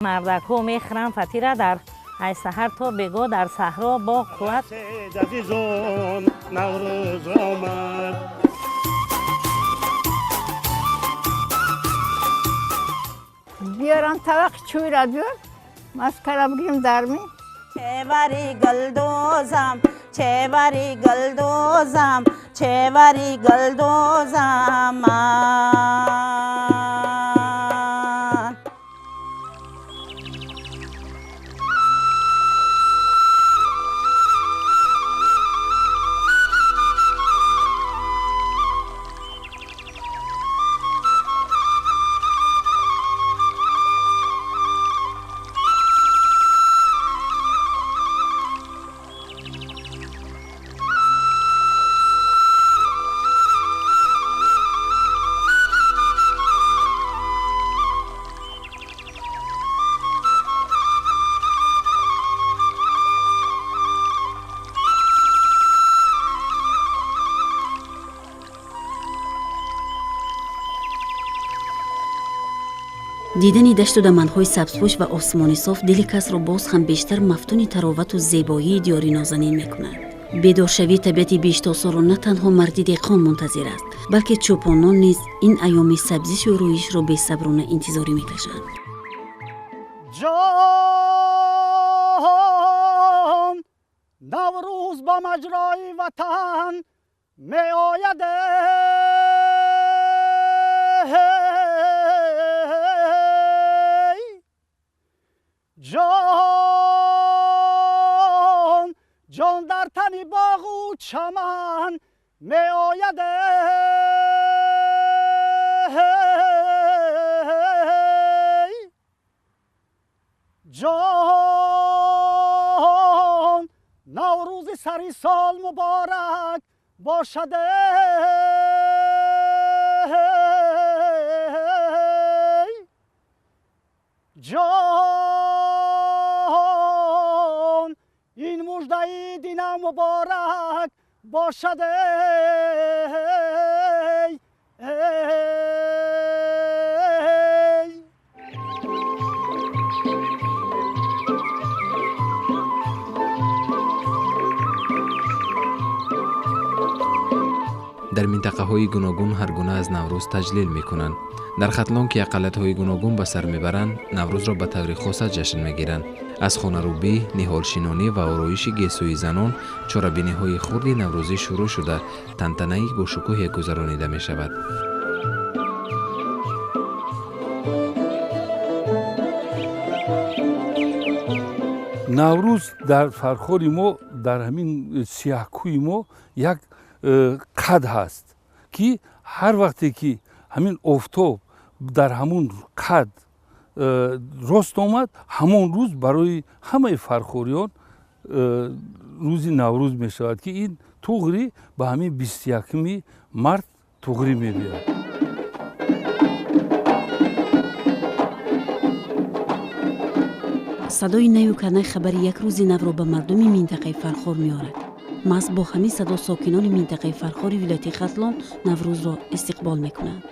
Мардакҳо мехӯранд фатира дар ай саҳар то бего дар саҳро бо қувват. Азизон, Наврӯз омад. Биёрам тавақ чӯйра биёр, маскара бигирем дарми. Чевари гулдӯзам, чевари гулдӯзам, чевари гулдӯзам ман. Дидани дашту даманҳои сабзпӯш ва осмони соф дили касро боз ҳам бештар мафтуни таровату зебоии диёри нозанин мекунад. Бедоршавии табиати биҳиштосоро на танҳо марди деҳқон мунтазир аст, балки чӯпонон низ ин айёми сабзишу рӯишро бесаброна интизорӣ мекашанд. Ҷон, Наврӯз ба маҷрои ватан меояд. Ҷон, ҷон дар тани боғу чаман меояд. Ҷон, Наврӯзи сари сол муборак бошад. Ҷон, ин муждаи динам муборак бошад. Дар минтақаҳои гуногун ҳар гуна аз Наврӯз таҷлил мекунанд. Дар Хатлон, ки ақаллиятҳои гуногун ба сар мебаранд, Наврӯзро ба таври хоса ҷашн мегиранд. Аз хонарӯбӣ, ниҳолшинонӣ ва ороиши гесӯи занон чорабиниҳои хурди наврӯзӣ шурӯъ шуда, тантанаи бошукӯҳе гузаронида мешавад. Наврӯз дар Фархори мо, дар ҳамин сиёҳкӯи мо як қад ҳаст, ки ҳар вақте ки ҳамин офтоб дар ҳамун қад рост омад, ҳамон рӯз барои ҳамаи фархориён рӯзи Наврӯз мешавад, ки ин туғри ба ҳамин 21 март туғрӣ мебиёяд. Садои наю карнай хабари як рӯзи навро ба мардуми минтақаи Фархор меорад. Маҳз бо ҳамин садо сокинони минтақаи Фархори вилояти Хатлон Наврӯзро истиқбол мекунанд.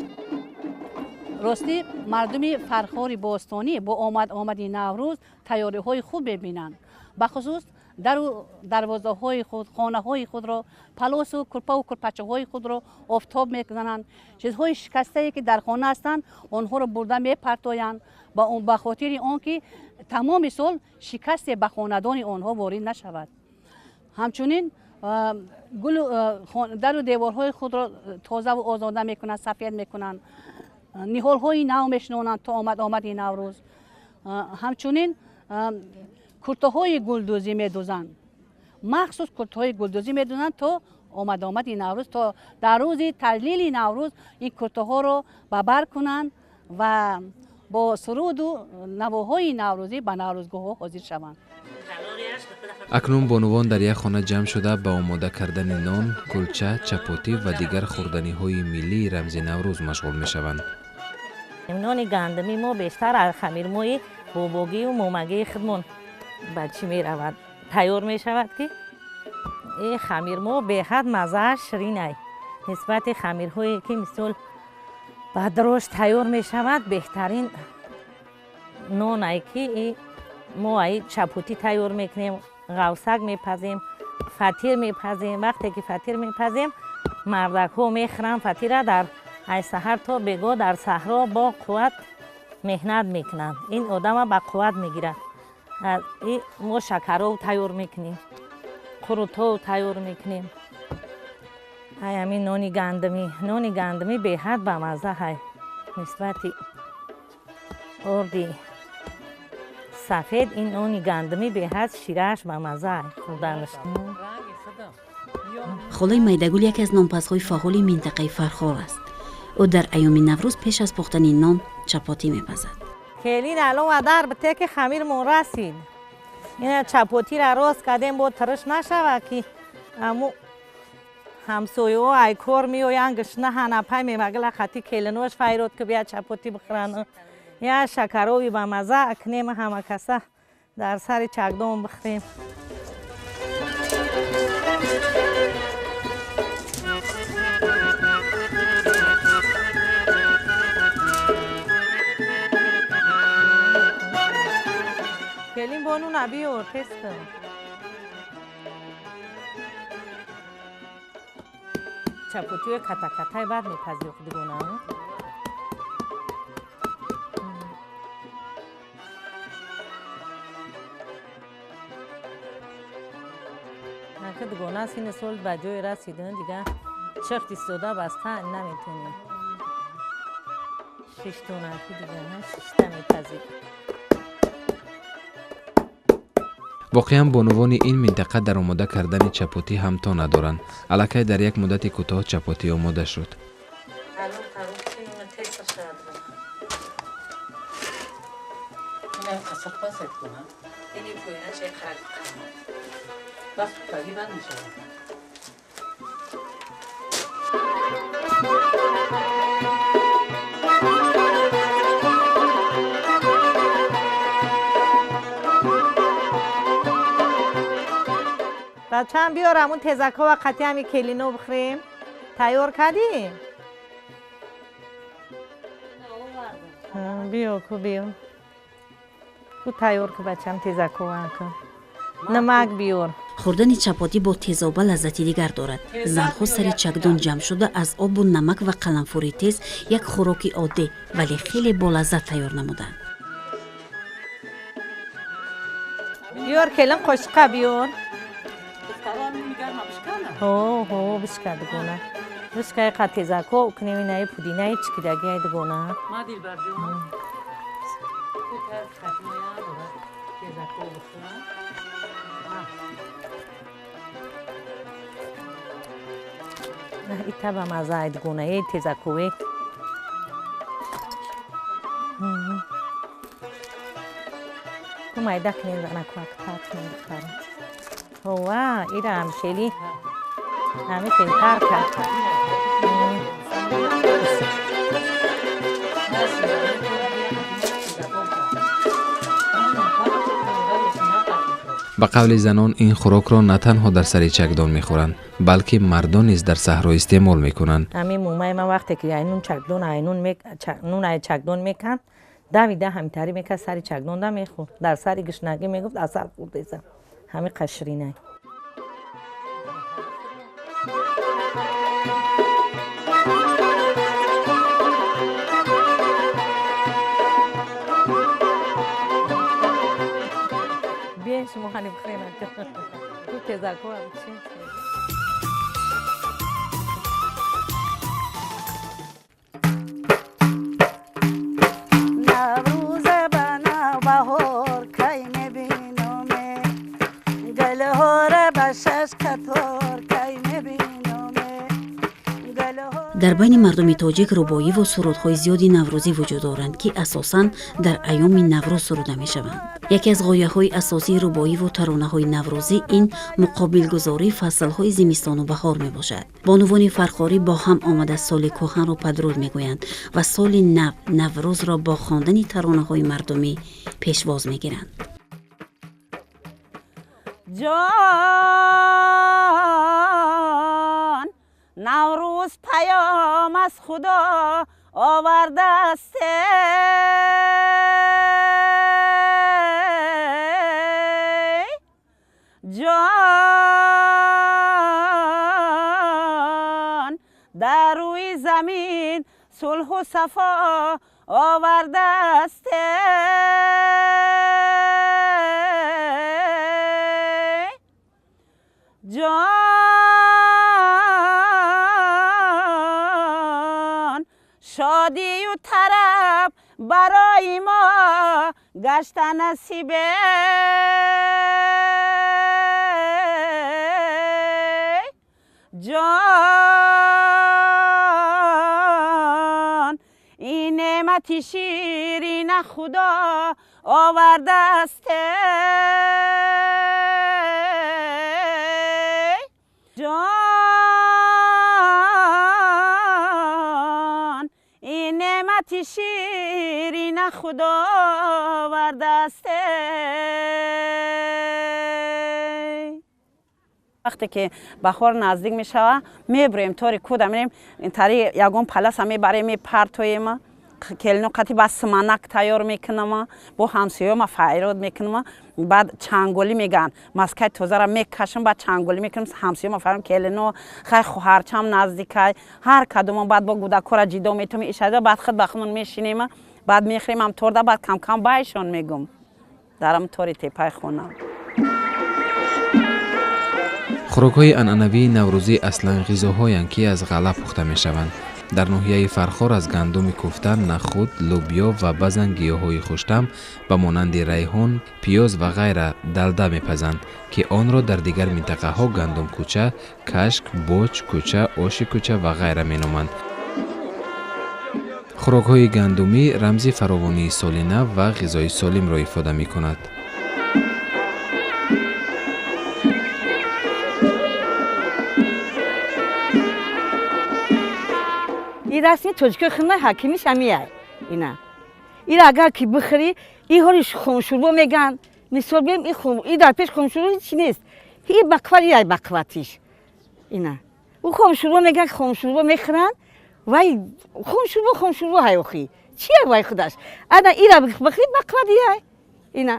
Ростӣ, мардуми Фархори бостонӣ бо омад омади Наврӯз тайёриҳои хуб мебинанд. Бахусус дару дарвозаҳои худ, хонаҳои худро, палосу курпаву курпачаҳои худро офтоб мекунанд. Чизҳои шикастае, ки дар хона ҳастанд, онҳоро бурда мепартоянд ба хотири он ки тамоми сол шикасте ба хонадони онҳо ворид нашавад. Ҳамчунин гулу дару деворҳои худро тозаву озода мекунанд, сафед мекунанд, ниҳолҳои нав мешинонанд то омад омади Наврӯз. Ҳамчунин куртаҳои гулдӯзӣ медӯзанд, махсус куртаҳои гулдӯзӣ медӯзанд то омад омади Наврӯз, то дар рӯзи таҷлили Наврӯз ин куртаҳоро ба бар кунанд ва бо суруду навоҳои наврӯзӣ ба наврӯзгоҳҳо ҳозир шаванд. Акнун бонувон дар як хона ҷамъ шуда ба омода кардани нон, кулча, чапотӣ ва дигар хӯрданиҳои миллии рамзи Наврӯз машғул мешаванд. Нони гандумӣ мо бештар аз хамирмои бобогию момагии худмон ба чӣ меравад, тайёр мешавад, ки хамирмо беҳад маззааш ширинай нисбати хамирҳое, ки мисол ба дрож тайёр мешавад, беҳтарин Нон ай ки мо ай чапотӣ тайёр мекунем, ғавсак мепазем, фатир мепазем. Вақте ки фатир мепазем, мардакҳо мехӯранд фатира, дар ай саҳар то бего дар саҳро бо қувват меҳнат мекунанд. Ин одама ба қувват мегирад. Мо шакаров тайёр мекунем, қурутов тайёр мекунем. Ай ҳамин нони гандумӣ, нони гандумӣ беҳад бамазза ҳай нисбати орди сафед. Ин нони гандумӣ беҳад ширааш бамазза ҳай хӯрданаш. Холаи Майдагул яке аз нонпазҳои фаъоли минтақаи Фархор аст. Ӯ дар айёми Наврӯз пеш аз пухтани нон чапотӣ мепазад. Келин алова дар бите ки хамирмон расид. Ина чапотиро рост кардем, бо тириш нашавад ки аму ҳамсояҳо ай кор меоянд, гушнаҳан, апай мевагила хати келинош файрод ки бия чапотӣ бихӯранд. Я шакарови бамазза кунем, ҳама каса дар сари чакдон бихӯрем. Келин бону набиёр, тез кун. Чапотиҳои ката-катай бад мепазӣ дигона. Нака дигона сини сол ба ҷое расидан, дига чихт истода баста наметонӣ. Шиштонаки дигона шишта мепазӣ. Воқеан бонувони ин минтақа дар омода кардани чапотӣ ҳамто надоранд. Аллакай дар як муддати кӯтоҳ чапотӣ омода шуд. Бачаам биёрам он тезакҳо ва қатъи ҳами келино бихӯрем. Тайёр кардӣ? Биё ку, биё. Ку тайёр ку бачаам тезакҳо ку. Намак биёр. Хӯрдани чапотӣ бо тезоба лаззати дигар дорад. Занҳо сари чакдон ҷамъ шуда аз обу намак ва қаламфури тез як хӯроки оддӣ, вале хеле болаззат тайёр намуданд. Биёр келин, қошиқа биёр. Ҳо, ҳо, бишка дигона. Бишка қа тезако кунем, инаи пудинаи чикидагиай дигона. Ма Дилбарҷон. Кутар хатмоя дора тезако бихӯрам. Ита ба маззаи дигона, э тезакове. Ку майда кунем занаку актар кунем духтарам. Ова, ира хеле ҳами хелтар кард. Ба қавли занон ин хӯрокро на танҳо дар сари чакдон мехӯранд, балки мардон низ дар саҳро истеъмол мекунанд. Ҳамин мумаи ман вақте ки айнун чакдон, айнун нун ай чакдон меканд, давида ҳамитарӣ мекард, сари чакдонда мехӯрд. Дар сари гушнагӣ мегуфт асал хӯрдесам. Ҳамин қашринай. Биёед шумо ҳани бихӯрем. Ку тезакҳо бикшем. Наврӯз ба навбаҳор кай мебиноме, гулҳоро ба шаш қатор кай мебиноме. Дар байни мардуми тоҷик рубоиву сурудҳои зиёди наврӯзӣ вуҷуд доранд, ки асосан дар айёми Наврӯз суруда мешаванд. Яке аз ғояҳои асосии рубоиву таронаҳои наврӯзӣ ин муқобилгузории фаслҳои зимистону баҳор мебошад. Бонувони фархорӣ бо ҳам омада соли кӯҳанро падруд мегӯянд ва соли нав Наврӯзро бо хондани таронаҳои мардумӣ пешвоз мегиранд. Ҷон, Наврӯз паём аз Худо овардааст. Ҷон дар рӯи замин сулҳу сафо овардааст. Ҷон шодию тараб барои мо гашта насибе. Ҷон ин неъмати ширина Худо овардааст. Ҷон ин неъмати ширина Худо овардааст. Вақте ки баҳор наздик мешавад, мебурем тори куда мерем, тари ягон паласа мебарем, мепартоем, келино қати баъд симанак тайёр мекунам, бо ҳамсоёма файрод мекунам, баъд чанголӣ мегӯянд, маскаи тозара мекашам, баъд чанголӣ мекунам, ҳамсоёма фарм келино, хай хоҳарчам наздикай, ҳар кадумо баъд бо гудакора ҷидо метум ишада, баъд худ ба худмон мешинем, баъд мехӯрем ҳам торда, баъд камкам байшон мегум дарам тори тепаи хона. Хӯрокҳои анъанавии наврӯзӣ аслан ғизоҳоянд, ки аз ғалла пухта мешаванд. Дар ноҳияи Фархор аз гандуми куфта, нахуд, лӯбиё ва баъзан гиёҳҳои хуштам ба монанди райҳон, пиёз ва ғайра далда мепазанд, ки онро дар дигар минтақаҳо гандумкӯча, кашк, боч, кӯча, оши кӯча ва ғайра меноманд. Хӯрокҳои гандумӣ рамзи фаровонии соли нав ва ғизои солимро ифода мекунад. Ин расми тоҷикои худмон ҳакимиш ҳамияй ина. Ира агар ки бихӯрӣ, ин ҳоли хумшурбо мегӯянд. Мисол бием, ин дар пеш хумшурбо ҳеч нест. Ин бақват, ин ай бақватиш. Ина. Ӯ хумшурбо мегӯянд, хумшурбо мехӯранд, вай хумшурбо хумшурбо ҳай охи. Чия вай худаш? Ана ира бихӯрӣ, бақват ияй. Ина.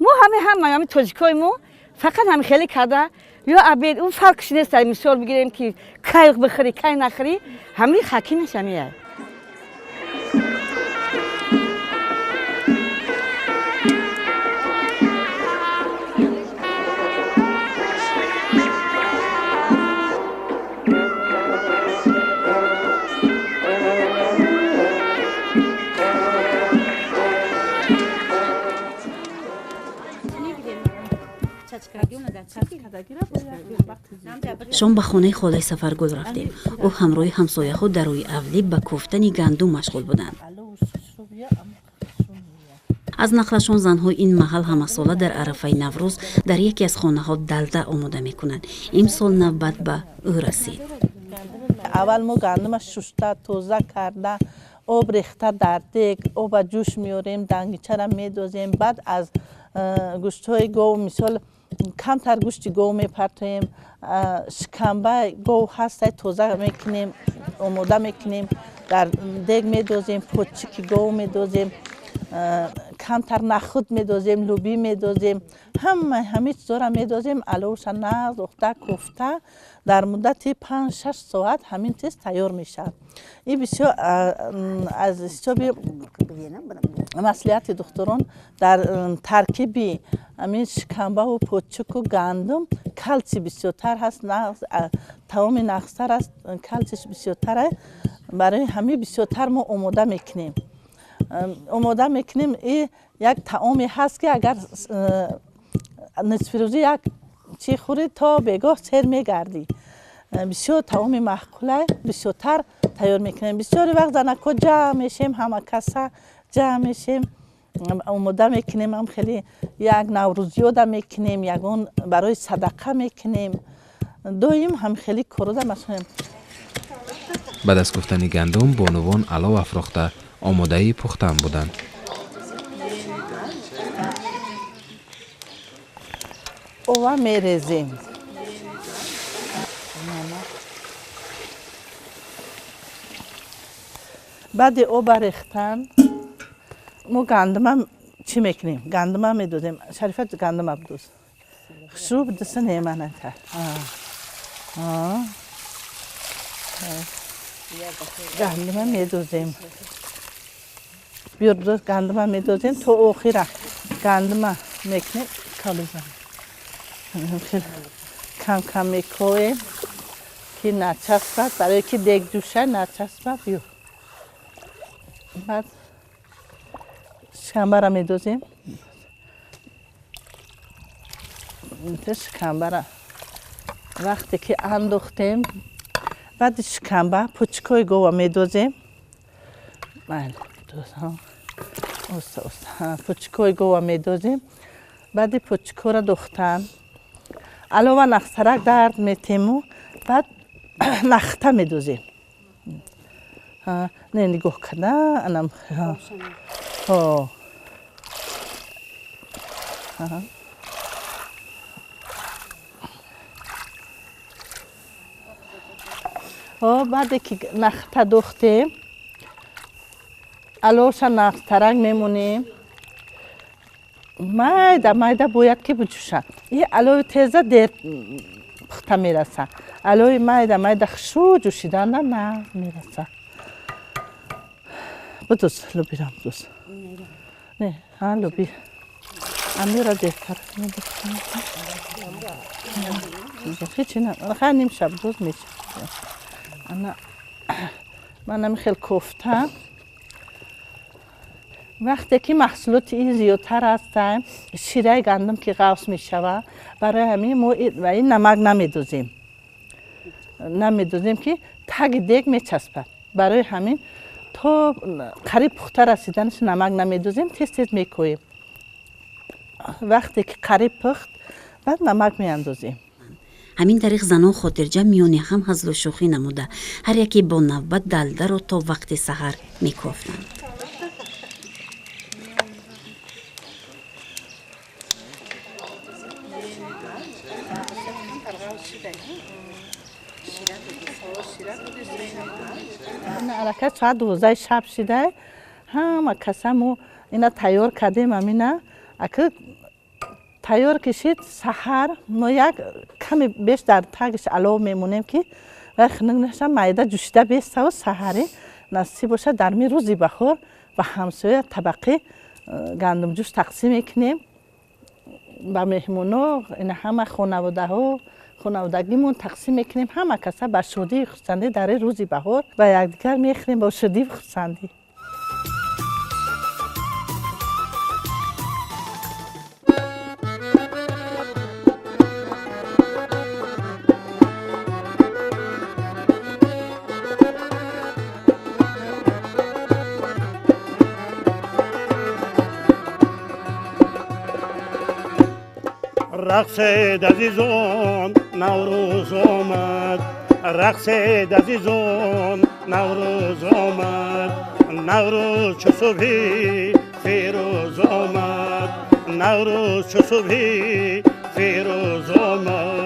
Мо ҳаме ҳама ҳами тоҷикои мо фақат ҳами хеле карда ё абед ӯ фарқш нест, мисол бигирем ки кай бихӯрӣ, кай нахӯрӣ, ҳамин ҳакимаш ҳамияй. Шом ба хонаи холаи Сафаргул рафтем. Ӯ ҳамроҳи ҳамсояҳо дар рӯи авлӣ ба куфтани гандум машғул буданд. Аз нақлашон занҳои ин маҳал ҳамасола дар арафаи Наврӯз дар яке аз хонаҳо далда омода мекунанд. Имсол навбат ба ӯ расид. Аввал мо гандума шушта тоза карда, об рехта дар дег, оба ҷӯш меорем, дангичара медозем, баъд аз гӯштҳои гов, мисол камтар гӯшти гов мепартоем, шикамба гов ҳастай тоза мекунем, омода мекунем, дар дег медозем, почики гов медозем, камтар нахуд медозем, лӯбӣ медозем, ҳама ҳамин чизҳоро медозем, аловша нағз ухта куфта дар муддати 5-6 соат ҳамин чиз тайёр мешавад. Ин бисёр аз ҳисоби маслиҳати духтурон дар таркиби ҳамин шикамбаву почуку гандум калсий бисёртар ҳаст, таоми нағзтар аст, калсиш бисёртар аст. Барои ҳамин бисёртар мо омода мекунем. Омода мекунем. И як таоме ҳаст, ки агар нисфирӯзӣ як чӣ хӯрӣ, то бегоҳ сер мегардӣ. Бисёр таоми маъқула, бисёртар тайёр мекунем. Бисёри вақт занакҳо ҷамъ мешем, ҳама каса ҷамъ мешем, омода мекунем, ҳам хеле як наврӯзиёда мекунем, ягон барои садақа мекунем. Доим ҳам хеле корода масалан. Баъд аз куфтани гандум бонувон алов афрохта омодаи пухтан буданд. Ова мерезем. Баъди оба рехтан мо гандума чӣ мекунем? Гандума медозем. Шарифат, гандума бидоз. Хушрӯ бидиса неманата. Гандума медозем. Биёр бидоз, гандума медозем то охира. Гандума мекунем, калузам. Кам кам мекоем ки начаспад, барое ки дег ҷӯша начаспад. Биё. Баъд шикамбара медозем. Шикамбара вақте ки андохтем, баъди шикамба пучкои гова медозем. Оста оста пучкои гова медозем. Баъди пучкора дохтан алова нахсарак дард метему, баъд нахта медозем. Не нигоҳ карда анам. Баъде ки нахта дохтем, аловша нахтарак мемонем. Майда майда бояд ки биҷӯшад. И алови теза дер пухта мераса. Алови майда майда хушрӯ ҷӯшиданда нағз мераса. Бидуз лубирам, бидуз. Не, ҳа луби. Амира дертар медухтам. Ҳечи на, хай нимша бидуз мешавад. Ана ман ами хел кофта. Вақте ки маҳсулоти ин зиёдтар ҳастанд, шираи гандум ки ғафс мешавад, барои ҳамин мо ба ин намак намедозем. Намедозем ки таги дег мечаспад. Барои ҳамин то қариб пухта расиданаш намак намедозем, тез тез мекоем. Вақте ки қариб пухт, баъд намак меандозем. Ҳамин тариқ занон хотирҷамъ миёни ҳам ҳазлу шӯхӣ намуда, ҳар яке бо навбат далдаро то вақти саҳар мекофтанд. Аллакай соат 12 шаб шида, ҳама каса мо ина тайёр кардем. Амина ака тайёр кишид, саҳар мо як каме беш дар тагиш алов мемонем ки вай хунук наша, майда ҷӯшида беставу саҳарӣ насиб бошад дар ми рӯзи баҳор ба ҳамсоя табақи гандумҷӯш тақсим мекунем ба меҳмоно, ина ҳама хонаводаҳо, хонаводагимон тақсим мекунем. Ҳама каса ба шодии хурсандӣ дар рӯзи баҳор ба якдигар мехӯрем бо шодию хурсандӣ. رقصید عزیزان نوروز آمد، رقصید عزیزان نوروز آمد، نوروز چو صبحی فیروز آمد، نوروز چو صبحی فیروز آمد.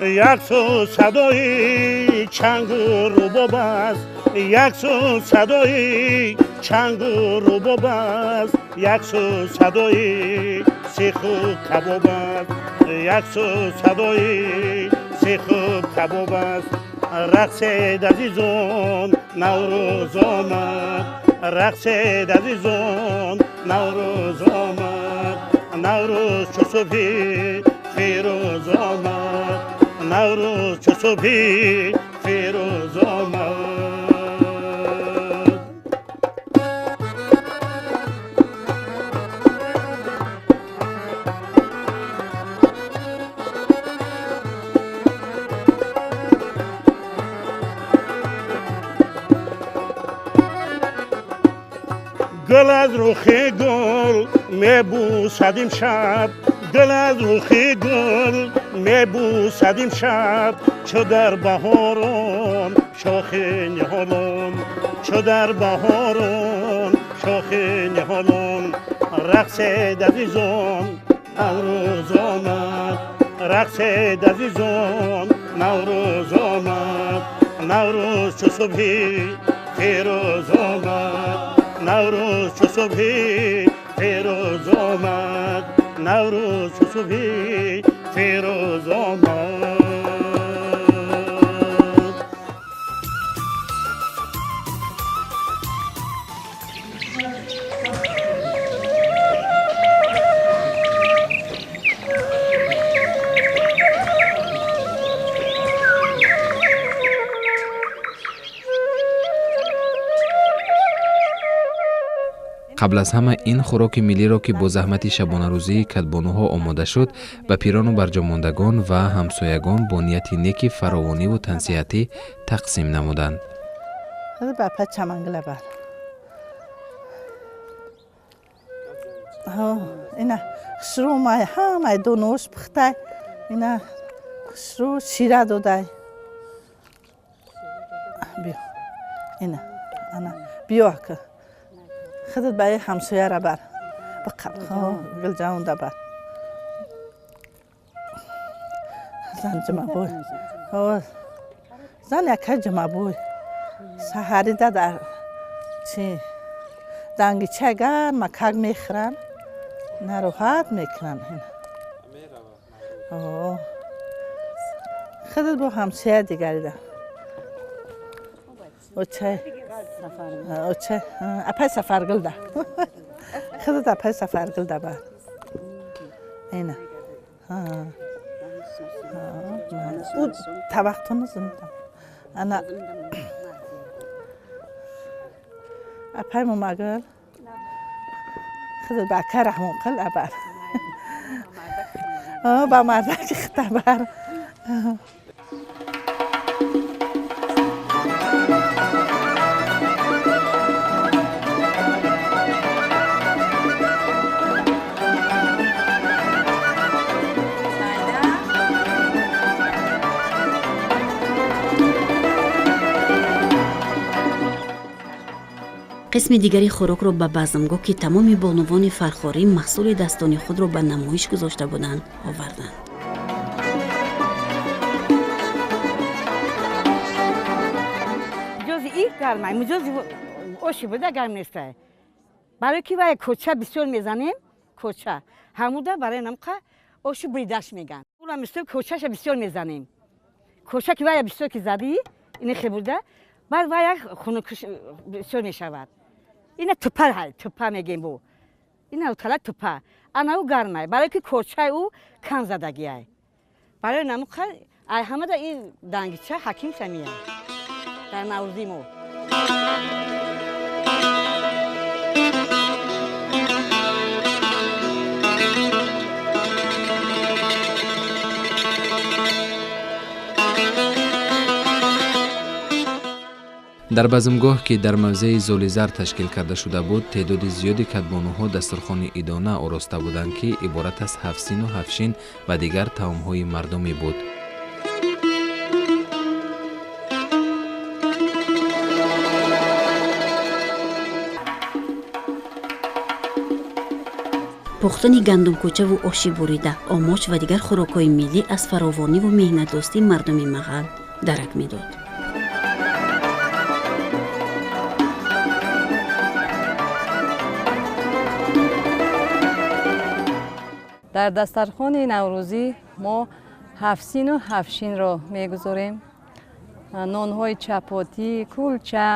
یک سو صدای چنگ و رباب است، یک سو صدای چنگ و رباب است، یک سو صدای سیخ و کباب است، یک سو صدای سیخ و کباب است. رقصید عزیزان نوروز آمد، رقصید عزیزان نوروز آمد، نوروز چو صبحی فیروز آمد، نوروز چو صبحی فیروز آمد. گل از رخ گل میبوسد امشب، گل از رخ گل میبوسد امشب، چو در بهاران شاخ نهالان، چو در بهاران شاخ نهالان. رقصید عزیزان نوروز آمد رقصید عزیزان نوروز آمد نوروز چو صبحی فیروز آمد نوروز چو صبحی فیروز آمد نوروز چو صبحی فیروز آمد. Қабл аз ҳама ин хӯроки миллиро, ки бо заҳмати шабонарӯзии кадбонуҳо омода шуд, ба пирону барҷомондагон ва ҳамсоягон бо нияти неки фаровониву тансиҳатӣ тақсим намуданд. خودت برای همسایه را بر گل جوان ده بر زن جمع بوی زن یکه جمع بوی سحری ده در چی دنگی چه گرم کگ میخورن نروحت میکنن. خودت با همسایه دیگری ده اوچه اوچه اپای سفرگل ده خودت اپای سفرگل ده بر اینه او طبقتون زندم انا اپای مماگل خودت با کرحمون قل ابر با مردک اختبر. Қисми дигари хӯрокро ба базмгоҳ, ки тамоми бонувони фархорӣ маҳсули дастони худро ба намоиш гузошта буданд, оварданд. Муҷози и гармай, муҷози оши буда гарм нестай. Барои ки вай кӯча бисёр мезанем, кӯча ҳамуда барои намқа ошу буридаш меган. Ура мисол кӯчаша бисёр мезанем. Кӯча ки вая бисёр ки задӣ, ини хебурда, баъд вая хунукш бисёр мешавад. Ина тупа ҳай, тупа мегем бу. Ина утала тупа. Ана ӯ гармай, барои ки кӯчаи ӯ кам задагиай. Барои намуқа ай ҳамада ин дангича ҳаким шамия. Дар наврӯзи мо. Дар базмгоҳ, ки дар мавзеи Золизар ташкил карда шуда буд, теъдоди зиёди кадбонуҳо дастурхони идона ороста буданд, ки иборат аз ҳафсину ҳафшин ва дигар таомҳои мардумӣ буд. Пухтани гандумкӯчаву оши бурида, омоч ва дигар хӯрокҳои миллӣ аз фаровониву меҳнатдӯстии мардуми маҳал дарак медод. Дар дастархони наврӯзӣ мо ҳафсину ҳафшинро мегузорем. Нонҳои чапотӣ, кулча,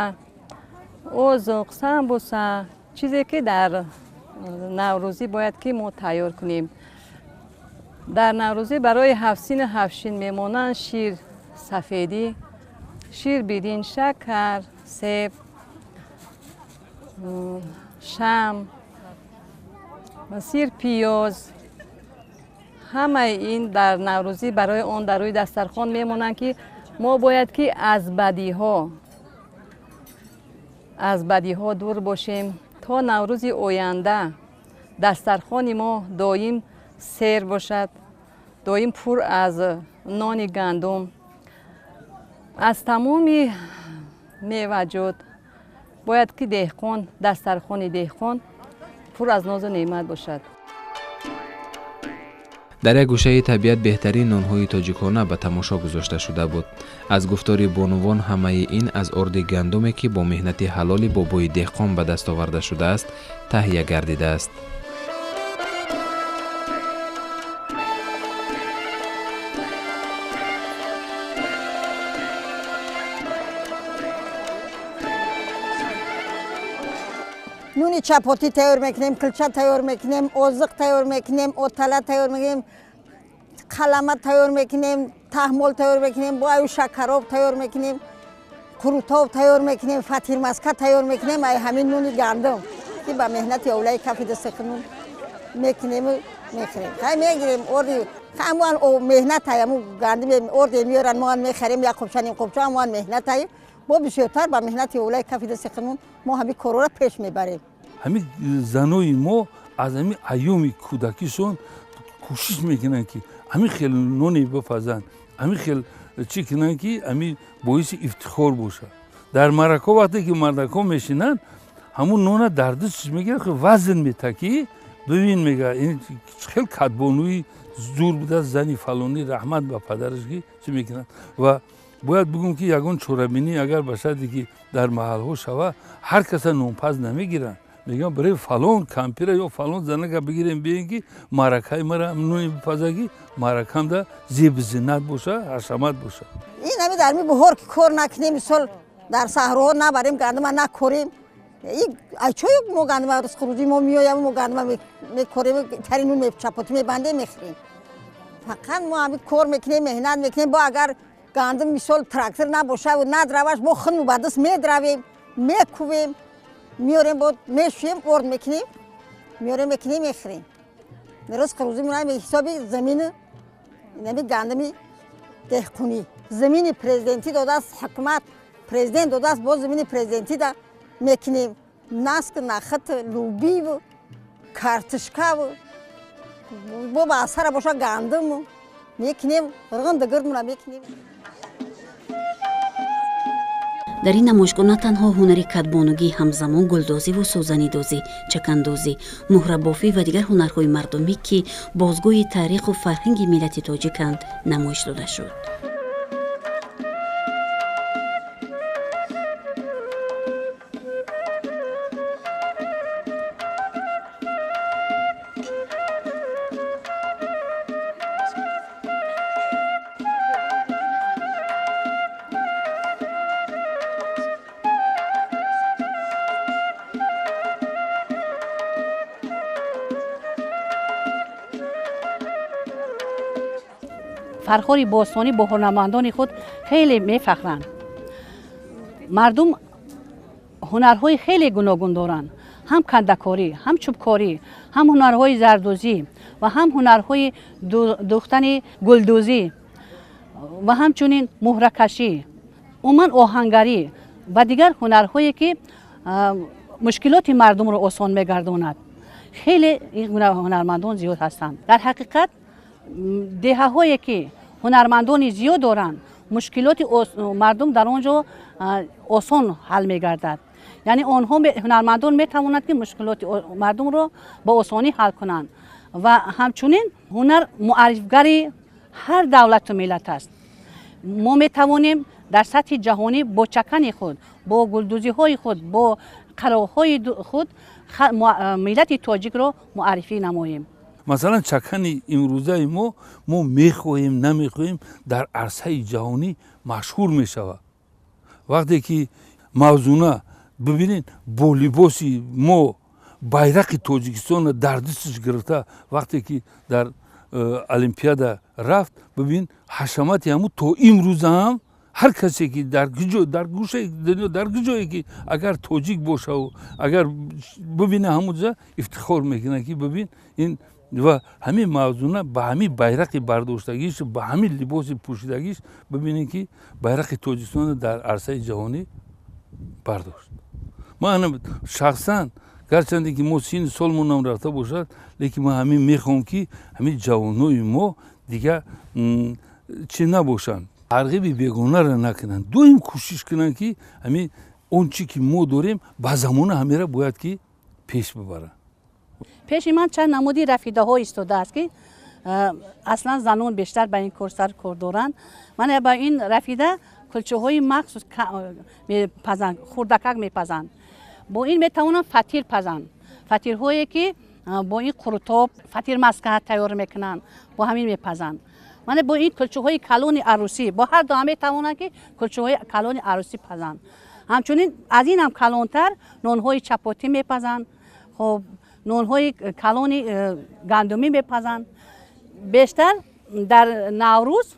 озуқ, самбуса, чизе ки дар наврӯзӣ бояд ки мо тайёр кунем. Дар наврӯзӣ барои ҳафсину ҳафшин мемонанд шир сафедӣ, шир биринҷ, шакар, себ, шам, сир, пиёз. Ҳамаи ин дар наврӯзӣ барои он дар рӯи дастархон мемонанд, ки мо бояд ки аз бадиҳо дур бошем то наврӯзи оянда дастархони мо доим сер бошад, доим пур аз нони гандум, аз тамоми меваҷот. Бояд ки деҳқон, дастархони деҳқон Пур аз нозу неъмат бошад. Дар як гӯшаи табиат беҳтарин нонҳои тоҷикона ба тамошо гузошта шуда буд. Аз гуфтори бонувон ҳамаи ин аз орди гандуме, ки бо меҳнати ҳалоли бобои деҳқон ба даст оварда шудааст, таҳия гардидааст. Нуни чапотӣ тайёр мекунем, килча тайёр мекунем, озиқ тайёр мекунем, отала тайёр мекунем, қалама тайёр мекунем, таҳмол тайёр мекунем, бо аю шакароб тайёр мекунем, қурутоб тайёр мекунем, фатирмаска тайёр мекунем. Ай ҳамин нуни гандум, ки ба меҳнати овлаи кафи дасти худмон мекунему мехӯрем. Хай мегирем орди, ҳамон меҳнатай, ҳамун гандум орде меоранд, мо мехарем як қубча, ним қубча, ҳамон меҳнатай. Бо бисёртар ба меҳнати овлаи кафи дасти худмон мо ҳамин корҳоро пеш мебарем. Ҳамин занои мо аз ҳамин айёми кӯдакишон кӯшиш мекунанд, ки ҳамин хел ноне бипазанд, ҳамин хел чӣ кунанд, ки ҳамин боиси ифтихор бошад. Дар маърака вақте ки мардакҳо мешинанд, ҳамун нона дар дастш мегирад, вазн мета, ки бибин, мега, ин хел кадбонуи зур будааст зани фалонӣ, раҳмат ба падараш, ки чӣ мекунанд. Ва бояд бигӯм, ки ягон чорабинӣ агар ба шарте ки дар маҳалҳо шава, ҳар каса нонпаз намегиранд. Мегӯям, барои фалон кампира ё фалон занака бигирем, биен, ки маъракаи мара нони бипаза, ки маъракамда зебу зинат боша, ҳашамат боша. Ин ҳами дар ми баҳор ки кор накунем, мисол дар саҳроҳо набарем, гандума накорем, ай чой мо гандума ризқу мо меоям, мо гандума мекорем, тари нун чапотӣ мебандем, мехӯрем. Фақат мо ҳами кор мекунем, меҳнат мекунем. Бо агар гандум мисол трактор набошаву надраваш, мо худмон ба даст медравем, мекувем, меорем, бо мешӯем, орд мекунем, меорем, мекунем, мехӯрем. Ризқу рӯзимон ҳисоби замину инами гандуми деҳқунӣ. Замини президентӣ додааст ҳукумат, президент додааст, боз замини президентӣ да мекунем наск, нахит, лубиву картишкаву, бо ба асара боша гандуму мекунем, рғин мекунем. Дар ин намоишгоҳ на танҳо ҳунари кадбонугӣ, ҳамзамон гулдозиву сӯзанидозӣ, чакандозӣ, муҳрабофӣ ва дигар ҳунарҳои мардумӣ, ки бозгӯи таъриху фарҳанги миллати тоҷиканд, намоиш дода шуд. Фархори бостонӣ бо ҳунармандони худ хеле мефахранд. Мардум ҳунарҳои хеле гуногун доранд: ҳам кандакорӣ, ҳам чӯбкорӣ, ҳам ҳунарҳои зардӯзӣ ва ҳам ҳунарҳои дӯхтани гулдӯзӣ ва ҳамчунин муҳракашӣ, умуман оҳангарӣ ва дигар ҳунарҳое, ки мушкилоти мардумро осон мегардонад. Хеле ҳунармандон зиёд ҳастанд. Дар ҳақиқат, деҳаҳое ки ҳунармандони зиёд доранд, мушкилоти мардум дар он ҷо осон ҳал мегардад. Яъне онҳо, ҳунармандон, метавонанд, ки мушкилоти мардумро ба осонӣ ҳал кунанд. Ва ҳамчунин ҳунар муаррифгари ҳар давлату миллат аст. Мо метавонем дар сатҳи ҷаҳонӣ бо чакани худ, бо гулдӯзиҳои худ, бо қароҳои худ миллати тоҷикро муаррифӣ намоем. Масалан, чакани имрӯзаи мо мехоҳем, намехоҳем, дар арсаи ҷаҳонӣ машҳур мешавад. Вақте ки Мавзуна, бибинед, бо либоси мо байрақи Тоҷикистонро дар дасташ гирифта, вақте ки дар олимпиада рафт, бибин, ҳашамати ҳамун то имрӯза ҳам ҳар касе ки дар дар гӯшаи дунё, дар куҷое ки агар тоҷик бошаву агар бибина, ҳамунҷа ифтихор мекунад, ки бибин ин. Ва ҳамин Мавзуна ба ҳамин байрақи бардоштагиш, ба ҳамин либоси пӯшидагиш, бибинед, ки байрақи Тоҷикистонро дар арсаи ҷаҳонӣ бардошт. Ман шахсан, гарчанде ки мо синни солмонам рафта бошад, лекин ман ҳамин мехоҳам, ки ҳамин ҷавонои мо дигар чӣ набошанд, тарғиби бегонаро накунанд, доим кӯшиш кунанд, ки ҳамин он чӣ ки мо дорем, ба замона ҳамера бояд ки пеш бибаранд. Пеши ман чанд намуди рафидаҳо истодааст, ки аслан занон бештар ба ин кор сар кор доранд. Ман ба ин рафида кулчаҳои махсус мепазанд, хурдакак мепазанд. Бо ин метавонанд фатир пазанд, фатирҳое ки бо ин қурутоб фатир маска тайёр мекунанд, бо ҳамин мепазанд. Мана бо ин кулчаҳои калони арӯсӣ, бо ҳар дуа метавонанд ки кулчаҳои калони арӯсӣ пазанд. Ҳамчунин аз ин ҳам калонтар нонҳои чапотӣ мепазанд, хоб нонҳои калони гандумӣ мепазанд. Бештар дар Наврӯз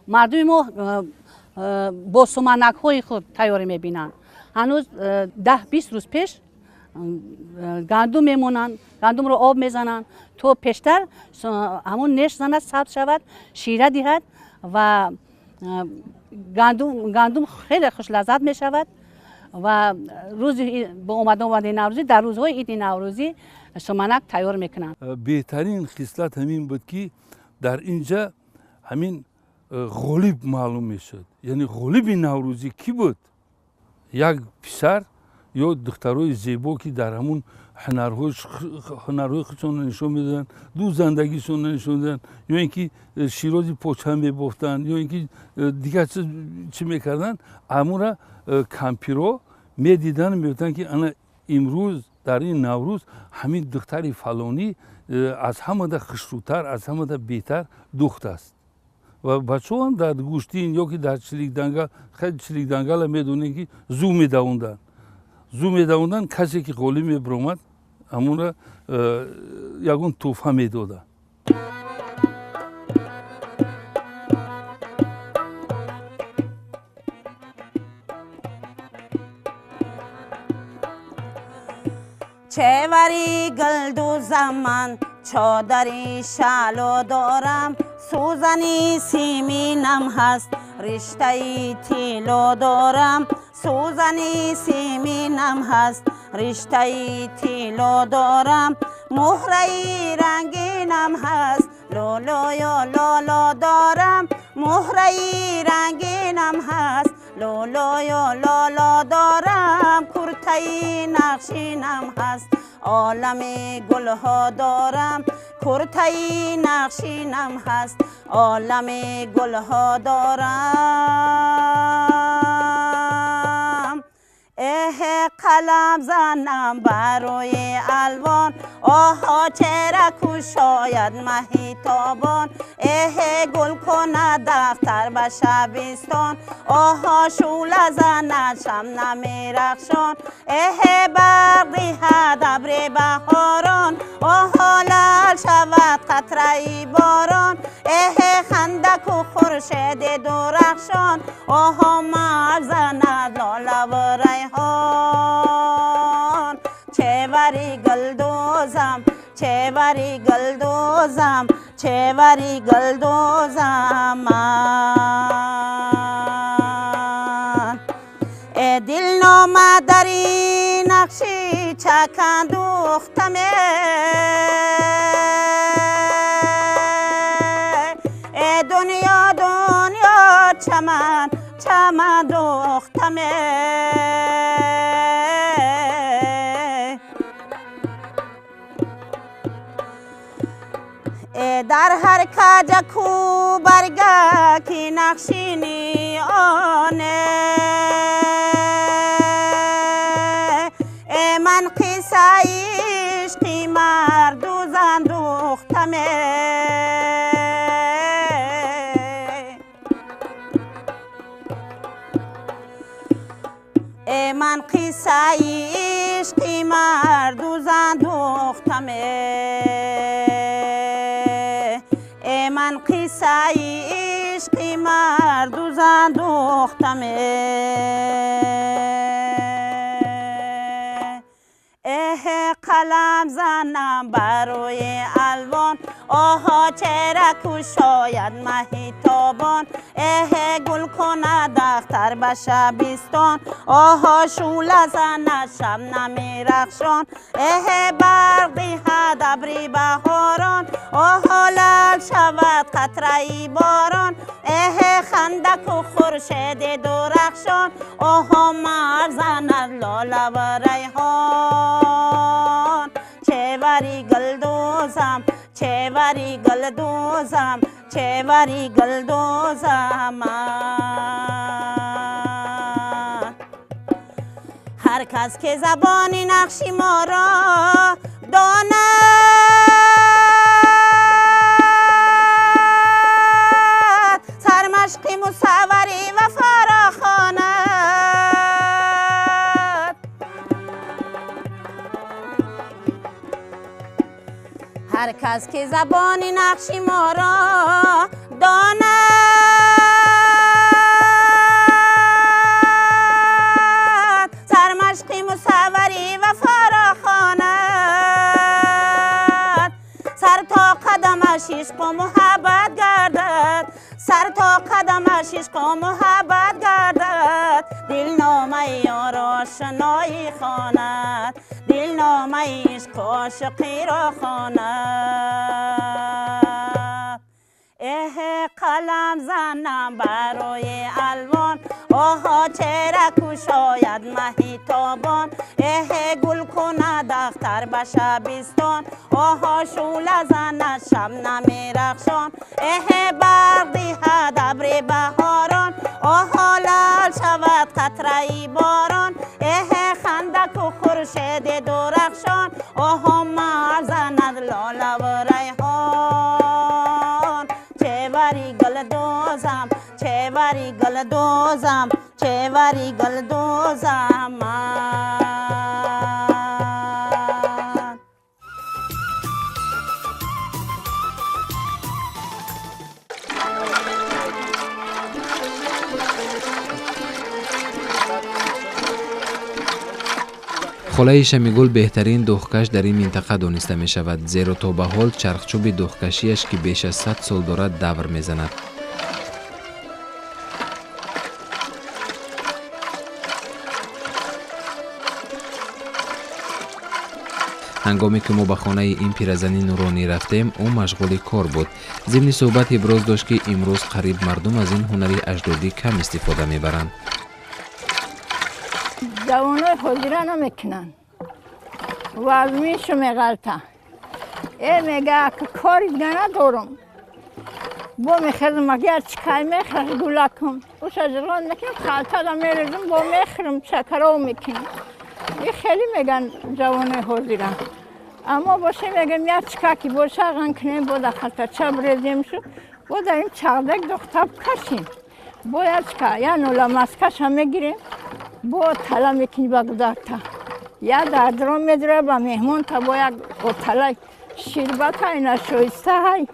мардуми мо бо суманакҳои худ тайёрӣ мебинанд. Ҳанӯз 10-20 рӯз пеш гандум мемонанд, гандумро об мезананд, то пештар ҳамон неш занад, сабз шавад, шира диҳад ва гандум хеле хушлаззат мешавад. Ва рӯзи бо омадани Наврӯзӣ, дар рӯзҳои иди Наврӯзӣ суманак тайёр мекунанд. Беҳтарин хислат ҳамин буд, ки дар инҷа ҳамин ғолиб маълум мешуд. Яъне ғолиби Наврӯзӣ кӣ буд? Як писар ё духтарои зебо, ки дар ҳамун ҳунарҳои худшонро нишон медоданд, дӯзандагишонро нишон медоданд, ё ин ки ширози поча мебофтанд, ё ин ки дигар чӣ мекарданд, ҳамура кампиро медиданд, мегуфтанд, ки ана имрӯз дар ин Наврӯз ҳамин духтари фалонӣ аз ҳамада хушрӯтар, аз ҳамада беҳтар духт аст. Ва бачаҳоам дар гӯштин ё ки дар чиликдангал, хеле чиликдангала медонем, ки зӯ медавонданд, зӯ медавонданд, касе ки ғолиб мебиромад, ҳамонро ягон тӯҳфа медоданд. Чевари гулдӯзам ман, чодари шало дорам, сӯзани симинам ҳаст, риштаи тилло дорам, сӯзани симинам ҳаст, риштаи тилло дорам, муҳраи рангинам ҳаст, лолоё лоло дорам, муҳраи рангинам ҳаст, лолоё лоло дорам, куртаи нақшинам ҳаст, олами гулҳо дорам, куртаи нақшинам ҳаст, олами гулҳо дорам. Эҳ, қалам занам барои алвон, оҳо чера кушояд маҳи тобон, эҳ, гул кунад дафтар ба шабистон, оҳо шӯла занад шабнами рахшон, эҳ, барқ диҳад абри баҳорон, оҳо лал шавад қатраи борон, эҳ, хандаку хуршеди дурахшон, оҳо мавҷ занад лолаву райҳон. Чевари гулдӯзам, чевари гулдӯзам, чевари гулдӯзам ман. Э дилнома дари нақши чакандухтаме, э дунё дунё чаман чаман духтаме. Дар ҳар каҷаку барга ки нақшини оне, э ман қиссаи ишқи марду зан духтаме. Э ман қиссаи ишқи марду зан духтаме, э ман қиссаи ишқи марду зан духтаме. Эҳ, қалам занам барои алвон, оҳо чера кушояд маҳи тобон, эҳ, гул кунад ахтар ба шабистон, оҳо шӯла занад шабнами рахшон, эҳ, барқ диҳад абри баҳорон, оҳо лал шавад қатраи борон, эҳ, хандаку хуршеди дурахшон, оҳо мавҷ занад лолаву райҳон. Чевари гулдӯзам, чевари гулдӯзам, чевари гулдӯзам. Ҳар кас ки забони нақши моро донад, сармашқи мусаввари вафоро хонад. Ҳар кас ки забони нақши моро донад, сармашқи мусаввари вафоро хонад. Сар то қадамаш ишқу муҳаббат гардад, сар то қадамаш ишқу муҳаббат гардад. Дилномаи ёро ошноӣ хонад, дилномаи ишқу ошиқиро хонад. Эҳ, қалам занам барои алвон, оҳо чера кушояд маҳи тобон. Эҳ, гул кунад ахтар ба шабистон, оҳо шӯла занад шабнами рахшон. Эҳ, барқ диҳад абри баҳорон, оҳо лал шавад қатраи борон. Эҳ, хандаку хуршеди дурахшон, оҳо мал занад лолаву райҳон. Чевари гулдӯзам, чевари гулдӯзам, чевари гулдӯзам. Холаи Шамигул беҳтарин духкаш дар ин минтақа дониста мешавад, зеро то ба ҳол чархчӯби духкашиаш, ки беш аз 100 сол дорад, давр мезанад. Ҳангоме ки мо ба хонаи ин пиразани нуронӣ рафтем, ӯ машғули кор буд. Зимни суҳбат иброз дошт, ки имрӯз қариб мардум аз ин ҳунари аҷдодӣ кам истифода мебаранд. Ҷавонои ҳозира намекунанд, вазминшу меғалта. Э, мега, кори дига надорам, бо мехезам, агар чикай мехӯрам, гулакам уша ҷиғлон мекунам, халтада мерезам, бо мехӯрам, шакаров мекунам. И хеле меган ҷавонои ҳозира. Аммо боше мегам, як чика ки боша ған кунем, бо дар халтача бреземшу, бо дар ин чағдак духтаб кашем. Бо як чика, як нола маскаша мегирем, бо тала мекунӣ ба гударта, як дардрон медура ба меҳмонта, бо як оталай ширбата ина шоиста ҳай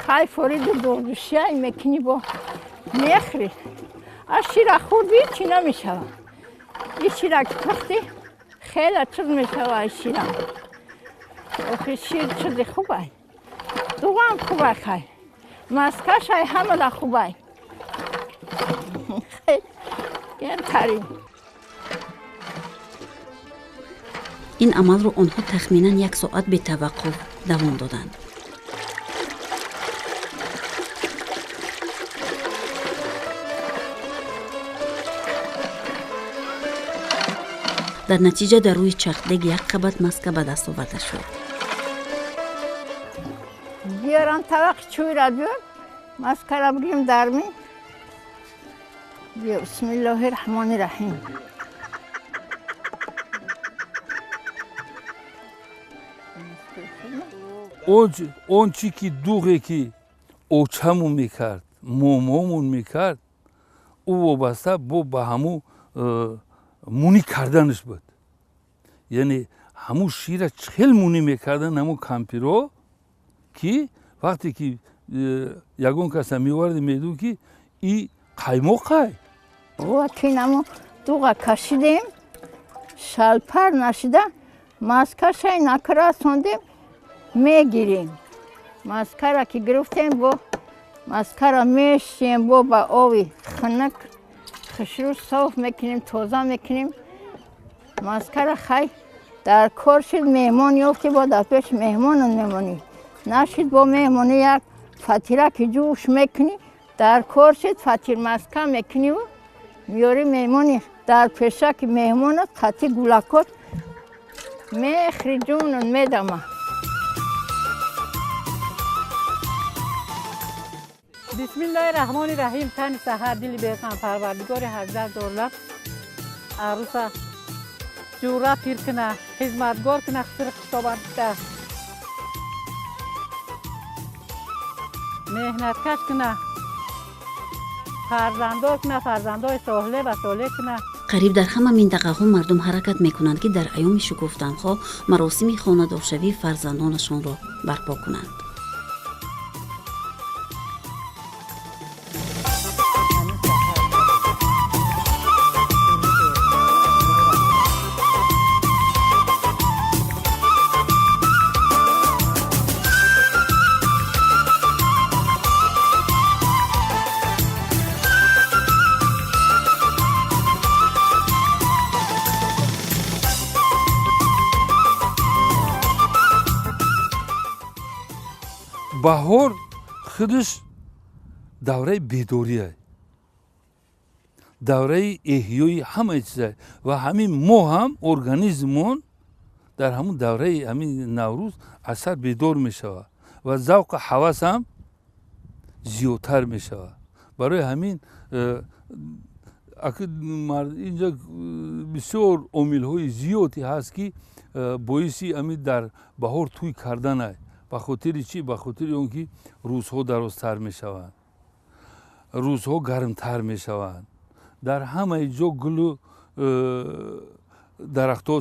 хай фориду дуғдушиай мекунӣ, бо мехӯрӣ. Аз шира хӯрдӣ чӣ намешава. И шира ки пухтӣ хеле чиз мешава. Ай шира охи шир чизи хубай, дуғам хубай, хай маскашай ҳамада хубай. Ин амалро онҳо тахминан як соат бетаваққуф давом доданд. Дар натиҷа дар рӯи чархдег як қабат маска ба даст оварда шуд. Биёрам тавақи чӯйра, биёр маскара бигирем дарми. Бисмиллоҳи раҳмони раҳим. Он чӣ ки дуғе ки очамон мекард, момомон мекард, ӯ вобаста бо ба ҳамун мунӣ карданаш буд. Яъне ҳамун шира хел мунӣ мекардан ҳамун кампиро, ки вақте ки ягон каса меоварди, медуд ки и қаймоқай. Кинамо дуға кашидем, шалпар нашида маскашай накрасондем, мегирем. Маскара ки гирифтем, бо маскара мешием, бо ба ови хунук хушрӯ соф мекунем, тоза мекунем маскара. Хай дар кор шид, меҳмон ёфтӣ, бо дар пеши меҳмонон мемонӣ. Нашид, бо меҳмонӣ як фатира ки ҷӯш мекунӣ, дар кор шид, фатир маска мекуниву меёрӣ меҳмони дар пешаки меҳмонат, қати гулакот Мехри ҷунун медама. Бисмиллоҳи раҳмони раҳим. Тани саҳар, дили беғам, Парвардигори ҳазрат долаб аруса ҷура пир кина, хизматгор кина, хисри хиштобандита, меҳнаткаш кина, фарзанддор кина, фарзандои соҳле ва солеҳ кина. Қариб дар ҳама минтақаҳо мардум ҳаракат мекунанд, ки дар айёми шукуфтанҳо маросими хонадоршавии фарзандонашонро барпо кунанд. Баҳор худаш давраи бедория, давраи эҳёи ҳамаи чиза ва ҳамин мо ҳам организмон дар ҳамун давраи ҳамин Наврӯз аз сар бедор мешавад ва завқу ҳавас ҳам зиёдтар мешавад. Барои ҳамин инҷа бисёр омилҳои зиёде ҳаст, ки боиси ҳамин дар баҳор тӯй карданай. Ба хотири чӣ? Ба хотири он ки рӯзҳо дарозтар мешаванд, рӯзҳо гармтар мешаванд, дар ҳамаи ҷо гулу дарахтҳо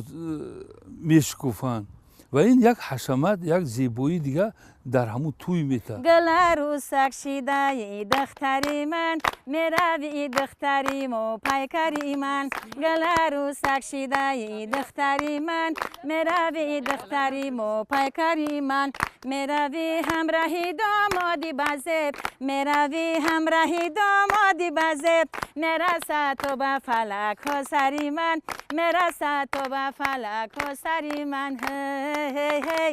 мешукуфанд ва ин як ҳашамат, як зебоии дига дар ҳамун тӯй метавад. Гуларӯсак шидаи духтари ман, мерави духтари мо пайкари ман. Гуларӯсак шидаи духтари ман, мерави духтари мо пайкари ман. Мерави ҳамраҳи домоди базеб, мерави ҳамраҳи домоди базеб. Мерасад то ба фалакҳо сари ман, мерасад то ба фалакҳо сари ман. Ҳей ҳей,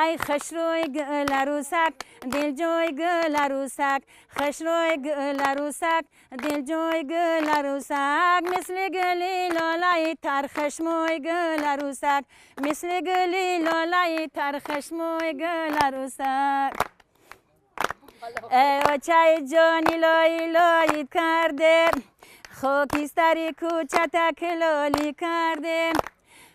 ай хушрӯй гуларӯсак, дилҷӯй гуларӯсак, хушрӯй гуларӯсак, дилҷӯй гуларӯсак. Мисли гули лолаи тар, хушмӯй гуларӯсак, мисли гули лолаи тар, хушмӯй гуларӯсак. Эй очаи ҷони лои лоид карде, хокистари кӯчата килолӣ карде.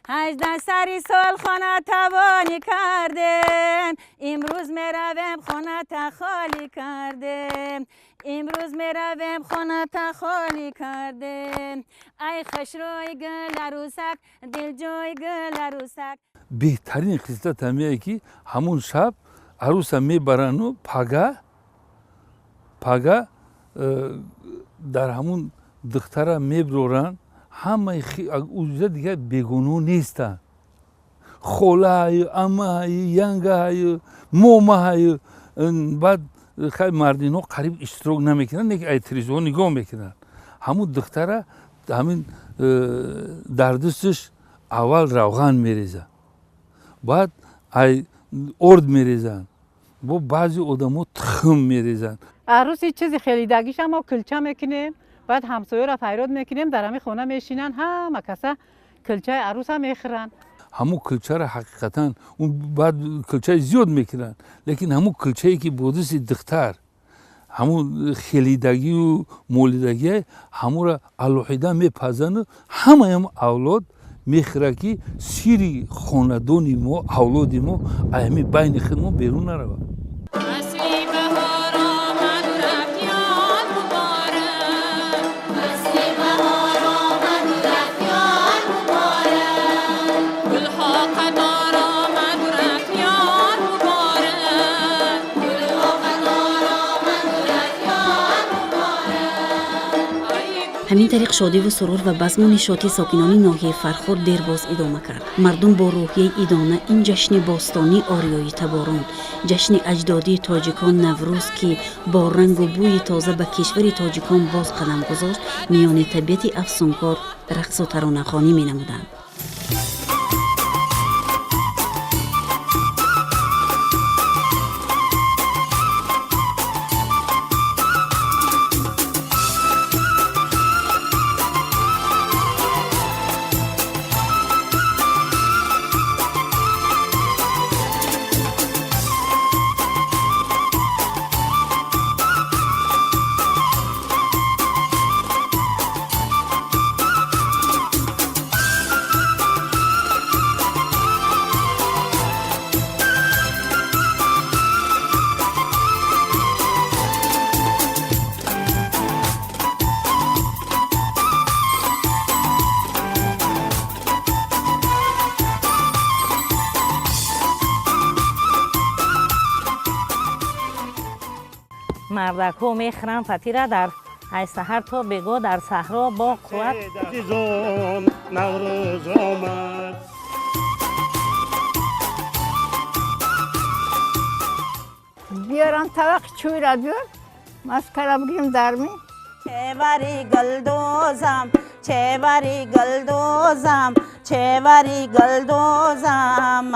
18 сари сол хона тавонӣ кардем, имрӯз меравем хоната холӣ кардем, имрӯз меравем хоната холӣ кардем. Ай хушрӯй гуларӯсак, дилҷӯй гуларӯсак. Беҳтарин хислат ҳамее ки ҳамун шаб арӯса мебарану пага пага дар ҳамун духтара меброранд. Ҳамаи уза дигар бегуноҳ нестанд. Холаҳаю, амаҳаю, янгаҳаю, момаҳаю. Баъд хай мардино қариб иштирок намекунанд, не ки ай телевизион нигоҳ мекунанд. Ҳамун духтара ҳамин дар дасташ аввал равған мерезанд, баъд ай орд мерезанд, бо баъзе одамо тухм мерезанд. Арӯси чизи хелидагиша мо кулча мекунем, баъд ҳамсоёро файрод мекунем, дар ҳамин хона мешинанд, ҳама каса кулчаи арӯса мехӯранд. Ҳамун кулчаро ҳақиқатан баъд кулчаи зиёд мекунанд, лекин ҳамун кулчае ки бо дасти духтар ҳамун хелидагию молидагие ҳамуро алоҳида мепазану ҳамаям авлод мехӯрад, ки сири хонадони мо, авлоди мо аз ҳамин байни худ мо берун наравад. Ҳамин тариқ шодиву сурур ва базму нишоти сокинони ноҳияи Фархор дербоз идома кард. Мардум бо рӯҳияи идона ин ҷашни бостонии ориёи таборон, ҷашни аҷдодии тоҷикон Наврӯз, ки бо рангу бӯи тоза ба кишвари тоҷикон боз қадам гузошт, миёни табиати афсункор рақсу таронахонӣ менамуданд. Мардакҳо мехӯранд фатира дар ай саҳар то бего дар саҳро бо қувват. Азизон, Наврӯз омад. Биёрам тавақ чӯйра биёр, маскара бигирем дарми. Чевари гулдӯзам, чевари гулдӯзам, чевари гулдӯзам.